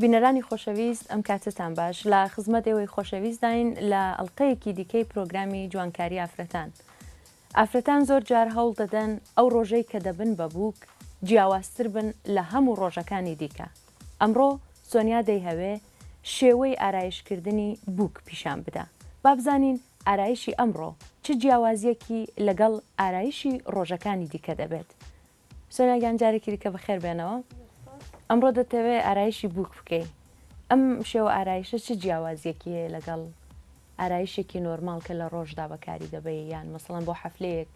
بینەرانی خۆشەویست ئەم کاتەتان باش لە خزمەت ئێوەی خۆشەویستداین لە ئەڵلقەیەکی دیکەی پرۆگرامی جوانکاری ئافرەتان ئافرەتان زۆر جار هەوڵ دەدەن ئەو ڕۆژەی کە دەبن بە بووک جیاوازتر بن لە هەموو ڕۆژەکانی دیکە ئەمڕۆ سۆنیا دەیهەوێ شێوەی ئارایشکردنی بووک پیشان بدا با بزانین ئارایشی ئەمڕۆ چ جیاوازیەکی لەگەڵ ئارایشی ڕۆژەکانی دیکە دەبێت سۆنیا گیان جارێکی دیکە بەخێر بێنەوە ئەمڕۆ دەتەوێ ئارایشی بووک بکەی ئەم شێوە ئارایشە چ جیاوازیەکی هەیە لەگەڵ ئارایشێکی نۆرماڵ کە لە ڕۆژدا بەکاری دەبەی یان مەسەڵەن بۆ حەفلەیەک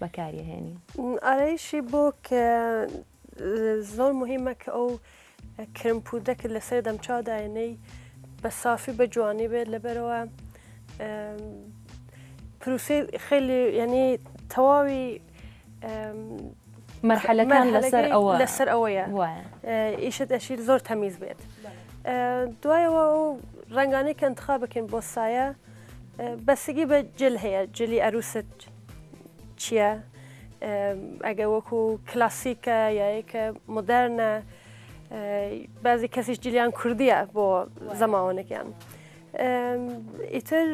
بەکاری هێنی؟ ئارایشی بووک زۆر مهمە کە ئەو کرم پودەکت لەسەر دەمچاو داێنەی بە سافی بە جوانی بێت لەبەرەوە پروسەی خیلی یعنی تەواوی مەرحەلەکان لەسەر ئەوە لەسەر ئەوەیە ئیشت ئەشیر زۆر تەمیز بێت دوایەوە ئەو ڕەنگانەی کە انتخاب بکەین بۆ سایە بەسگی بە جل هەیە جلی ئەروست چییە ئەگە وەکو کلاسیکە یایەکە مدەرنە بازی کەسیش جلیان کوردیە بۆ زەماوەنەکەیان ئیتر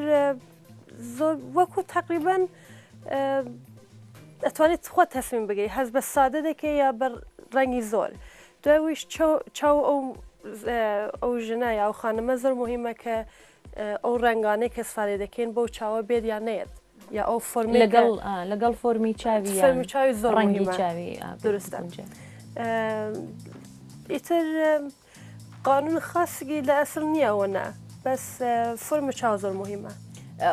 زۆر وەکو تقریبان ئەتوانێت خۆت تەسمیم بگەی هەز بە سادە دەکەی یا بە ڕەنگی زۆر دوای ویش چاو ئەو ئەو ژنە یا ئەو خانمە زۆر مهمە کە ئەو ڕەنگانەی کە سفادە دەکەین بەو چاوە بێت یان نێت یا ئەو فۆرمی لەگەڵ لەگەڵ فۆرمی چاوی فۆرمی چاوی زۆر ڕەنگی چاوی دروستە ئیتر قانون خاصگی لە ئەسڵ نییە ئەوە نا بەس فۆرمی چاو زۆر مهمە.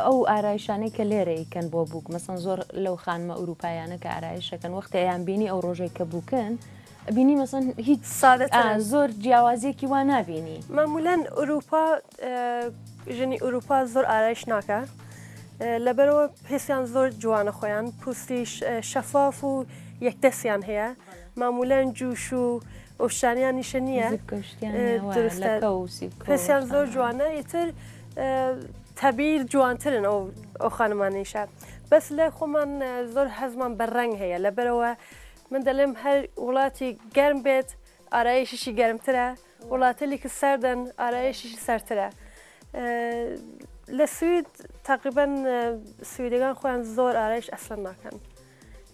ئەو ئارایشانەی کە لێرە ئیکەن بۆ بووک مەسەن زۆر لەو خانمە ئەوروپایانە کە ئارایشەکەن وەختێ ئەیان بینی ئەو ڕۆژەی کە بووکن بینی مەسەن هیچ سادەترن زۆر جیاوازیەکی وا نابینی. مەمولەن ئوروپا ژنی ئوروپا زۆر ئارایش ناکە لەبەرەوە پێستیان زۆر جوانە خۆیان پوستیش شەفاف و یەکدەستیان هەیە مامولەن جوش و ئۆشانیانیشە نییە دروستە پێستیان زۆر جوانە ئیتر تەبیل جوانترن ئەو ئەو خانمانیشە بەس لای خۆمان زۆر حەزمان بە ڕەنگ هەیە لەبەرەوە من دەڵێم هەر وڵاتی گەرم بێت ئارایشیشی گەرمترە وڵاتێکی سەردن ئارایشیشی سەرترە لە سوید تقریبا سویدەکان خۆیان زۆر ئارایش ئەسلەن ناکەن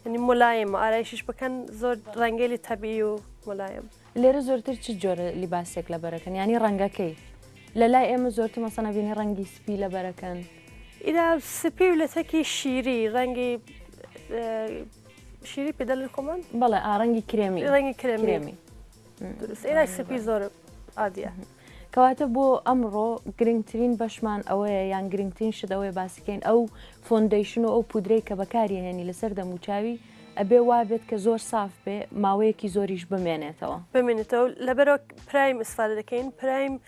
یعنی ملایم ئارایشیش بکەن زۆر ڕەنگێلی تەبیعی و ملایم. لێرە زۆرتر چ جۆرە لیباسێک لەبەرەکەن یانی ڕەنگەکەی؟ لە لای ئێمە زۆرتر مەسەن ئەبینی ڕەنگی سپی لەبەرەکەن. ئیرا سپی و لەتەکی شیری ڕەنگی شیری پێ دەڵێن خۆمان؟ بەڵێ ئا ڕەنگی کرێمی. ڕەنگی کرێمی. دروست ئێرای سپی زۆر عادیە. کەواتە بۆ ئەمڕۆ گرنگترین بەشمان ئەوەیە یان گرنگترین شت ئەوەیە باسیکەین ئەو foundation و ئەو پودرەی کە بەکاری هێنی لەسەر دەموچاوی ئەبێ وابێت کە زۆر ساف بێ ماوەیەکی زۆریش بمێنێتەوە. بمێنێتەوە لەبەرەوە primer ئیسفادە دەکەین primer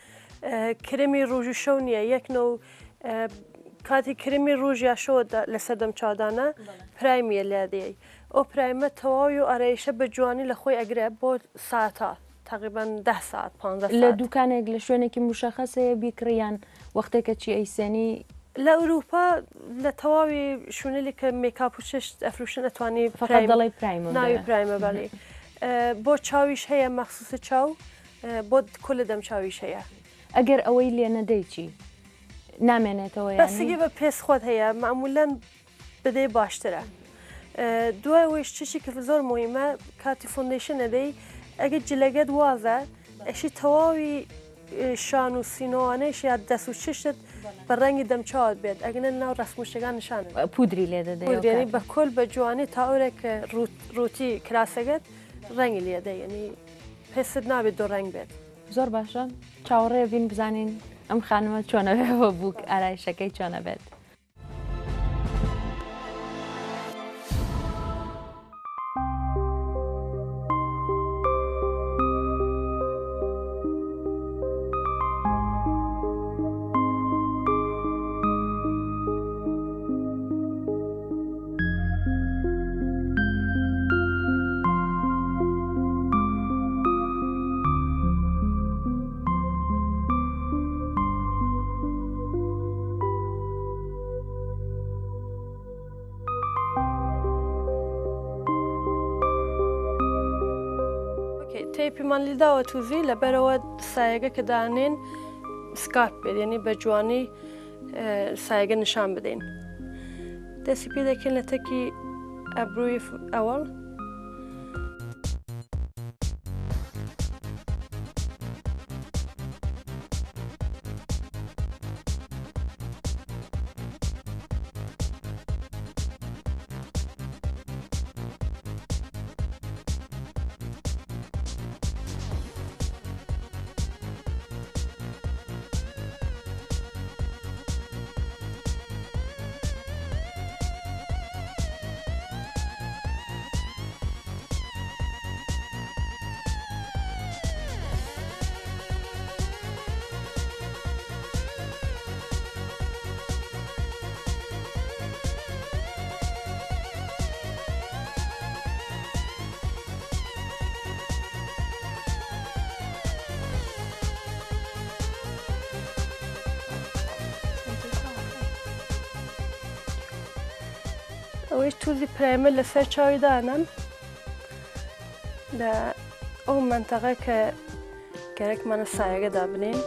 کرێمی ڕۆژ و شەو نییە یەک نەو کاتی کرێمی ڕۆژ یا شەوە لەسەر دەمچاودانە primer ە لادەی ئەو primer ە تەواوی و ئارایشە بە جوانی لە خۆی ئەگرێ بۆ ساعتا تقریبا ده ساعت 15 لە دوکانێک لە شوێنێکی مشخص هەیە بیکڕی یان وەختێکە چی ئەیسێنی؟ لە ئەوروپا لە تەواوی شوێنێک کە مێکاپ و چشت ئەفروشن ئەتوانی فقط دەڵێی primer م ناوی primer ە بەڵی بۆ چاویش هەیە مەخصوص چاو بۆ کل دەم چاویش هەیە. ئەگەر ئەوەی لێ نەدەی چی؟ نامێنێتەوە یانی؟ بەسگی بە پێست خۆت هەیە مەعمولەن بدەی باشترە دوای ئەوەیش چشی کە زۆر مهمە کاتی foundation ئەدەی ئەگەر جلەگەت وازە ئەشی تەواوی شان و سینۆوانەیش یا دەست و چشتت بە ڕەنگی دەمچاوت بێت ئەگەنە ناو ڕەسموشەکان نیشان پودری لێ دەدەی پودری بە کۆل بە جوانی تا ئەورێک ڕووتی کراسەکەت ڕەنگی لێ دەی یعنی پێست نابێت دوو ڕەنگ بێت. زۆر باشە چاوەڕێ بین بزانین ئەم خانمە چۆنە بێ بۆ بووک ئارایشەکەی چۆنە بێت. تەیپیمان لیداوە توزی لەبەرەوە سایەگە کە دانێن سکارپ بێت یعنی بە جوانی سایەگە نیشان بدەین دەستی پێ دەکەین لە تەکی ئەبروی ئەوەڵ. ئەوەی توزی پرایمە لەسەر چاوی دانم لە ئەو منتەقە کە گەرەکمانە سایەگە دابنێن.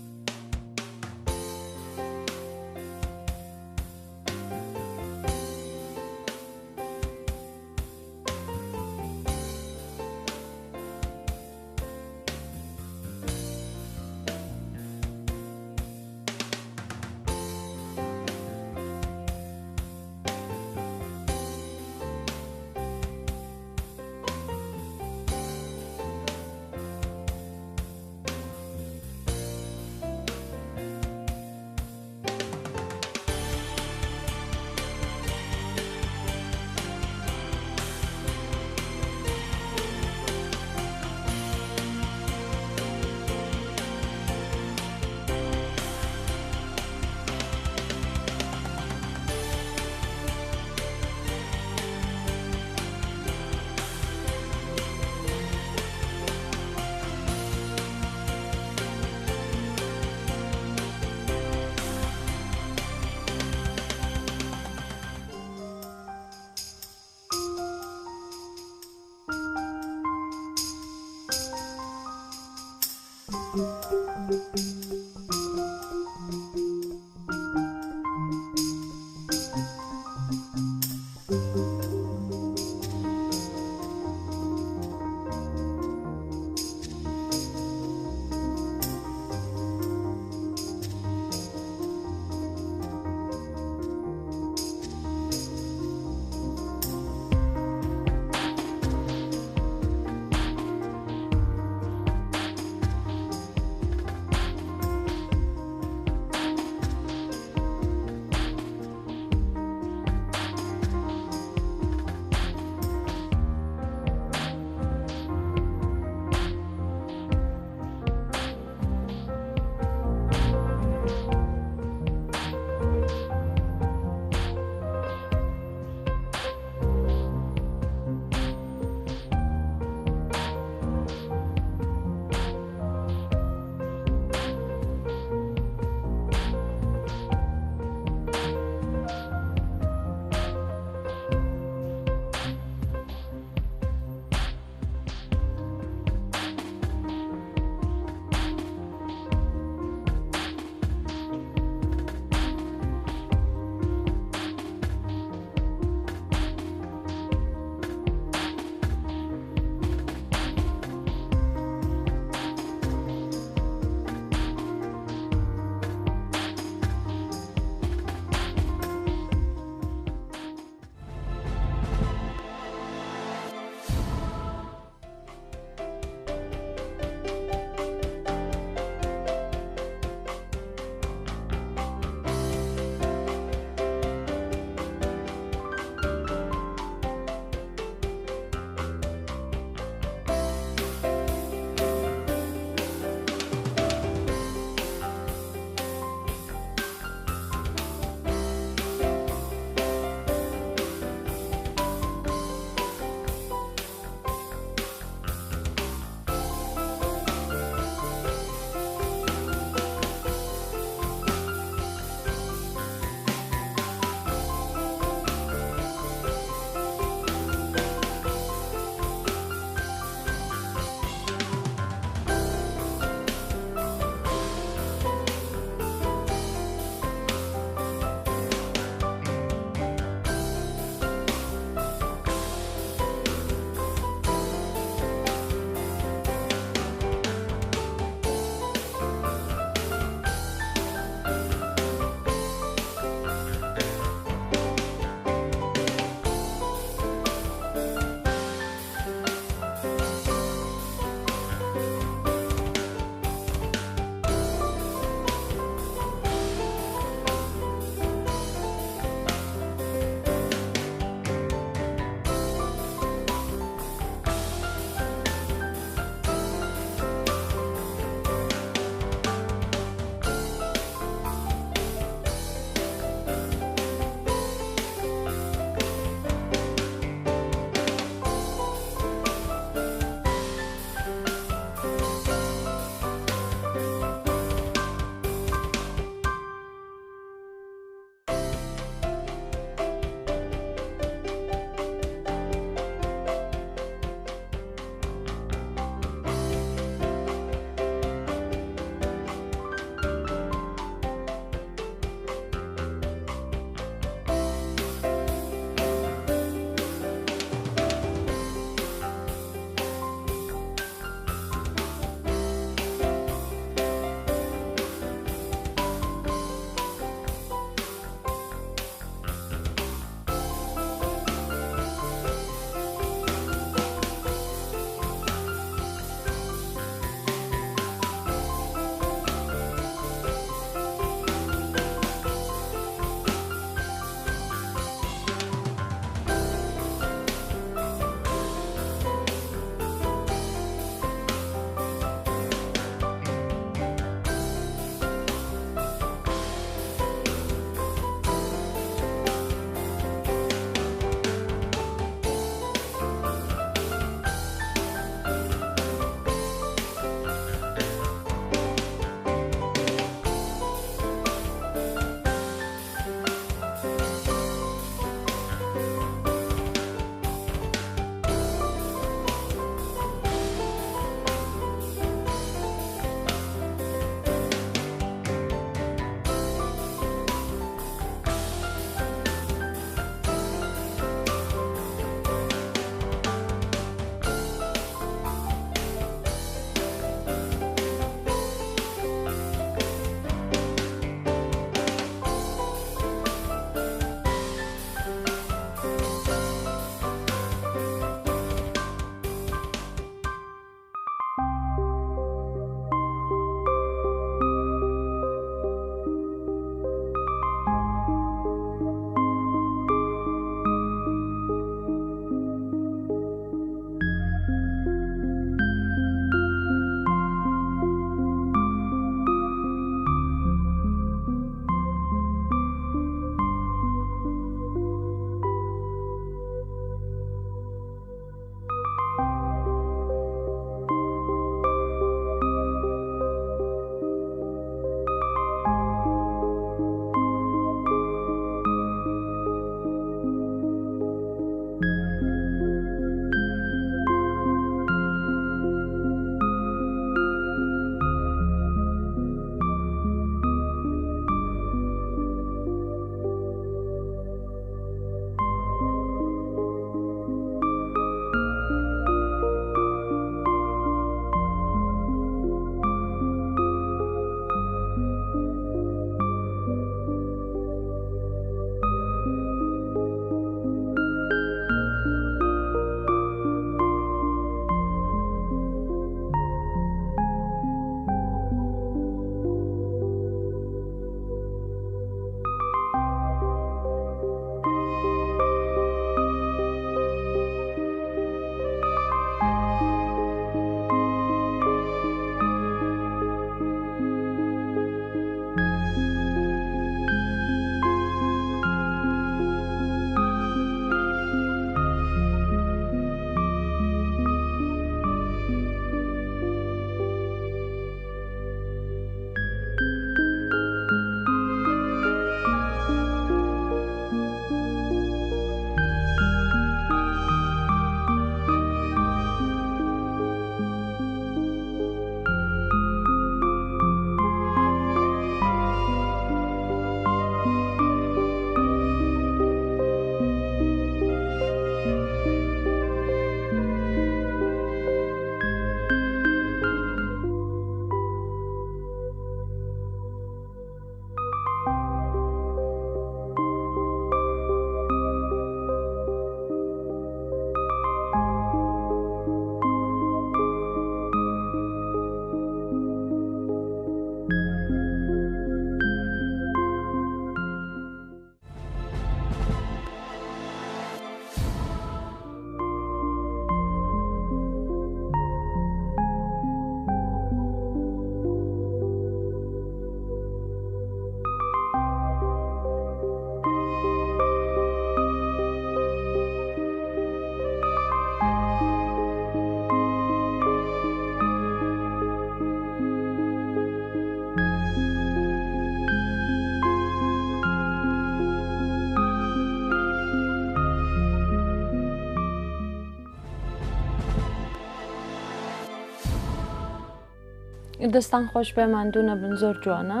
دەستان خۆش بێ ماندوو نەبن زۆر جوانە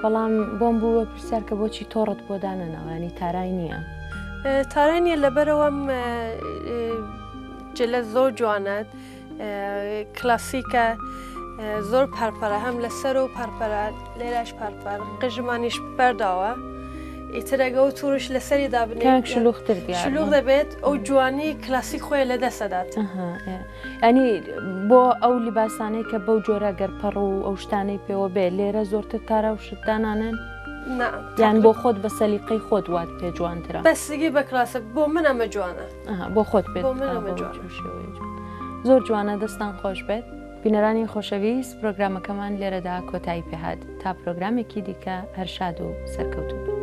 بەڵام بۆم بوو بە پرسیار کە بۆچی تۆڕت بۆ دانەناوە ینی تارای نییە؟ تارای نییە لەبەرەوەم جلە زۆر جوانە کلاسیکە زۆر پەرپەرە هەم لەسەر و پەرپەرە لێرەش پەرپەر قژمانیش بەرداوە ئیتر ئەگە ئەو تورش لەسەری دابنێ کەمێک شلوختر دیارە. شلوغ دەبێت ئەو جوانی کلاسیک خۆی لە دەست دەدات. ئەها، ئێ. یانی بۆ ئەو لیباسانەی کە بەو جۆرە گەر پەڕ و ئەو شتانەی پێوە بێ لێرە زۆرتر تارا و شت دانانێن؟ نا یان بۆ خۆت بە سەلیقەی خۆت وات پێ جوانترە؟ بەسگی بە کلاسە بۆ من ئەمە جوانە. ئەها، بۆ خۆت پێت بۆ من ئا، ئەمە بەو جوانە. شێوەیە جوان. زۆر جوانە دەستان خۆش بێت. بینەرانی خۆشەویست پرۆگرامەکەمان لێرەدا کۆتایی پێهات تا پرۆگرامێکی دیکە هەر شاد و سەرکەوتوو بن.